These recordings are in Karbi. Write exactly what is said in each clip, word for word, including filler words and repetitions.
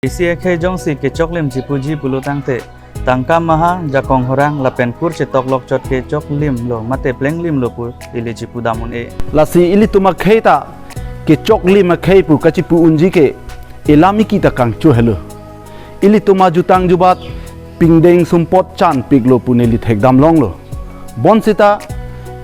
Isi akhei jongsi kechoklim chipuji pulo tangte, tangka maha, jakong horang lapen kur chetoklok chot kechoklimlo mate plenglimlo pu ili chipu dam un-e. Lasi ilitum akhei ta kechoklim akhei pu kachipu unji ke ilam iki ta kangcho helo. Ilitum ajutang jubat pingdeng sumpot chan piklo pu neli thekdam longlo. Bonsita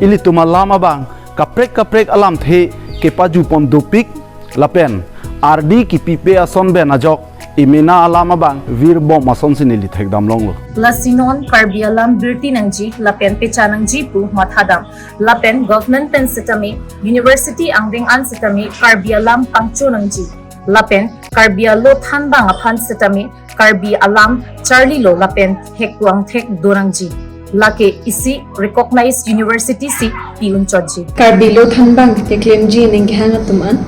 ilitum alam abang kaprek kaprek alamthe kepajupon dopik lapen ardi kipipe ason pen ajok imena alam abang virbom asonsi neli thekdam longlo. Lasi non Karbi alam birti nangji lapen pechan nangji pu mathadam. Lapen government pen setame, university angdeng an setame Karbi alam pangcho nangji. Lapen Karbi alo thanbang aphan setame Karbi alam charlilo lapen hekpu angthek do nangji. Lake isi recognized university si pi un chotji. Karbi lo thanbang keklemji aning kehang atum an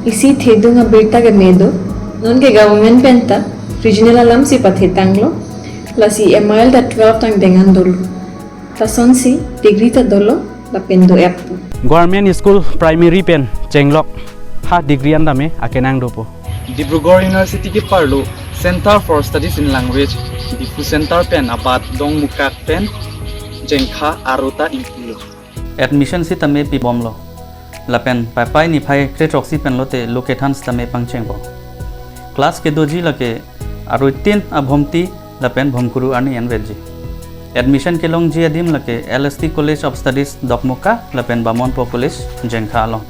isi thedung abirta keme do. Nonke government pen ta regional alam si pathetanglo. Lasi M I L ta twelve tang dengan dolo. Lasonsi degree ta dolo lapen do-ep pu. Government School Primary pen chenglok ha degree an tame akenang dopo. Dibrugarh University keparlo Center for Studies in Language, Diphu Center pen abat Dongmukak pen Jengkha aro ta ingpulo. Admission sitame pibomlo. Lapen Paipai niphai kre throksi pen lote lo kethan sitame pangchengpo. Class kedoji lake aruitin abhomti lapen bhomkuru arni envetji. Admission kelongji adim lake L S T College of Studies Dokmoka lapen Bamonpo College Jengkha along.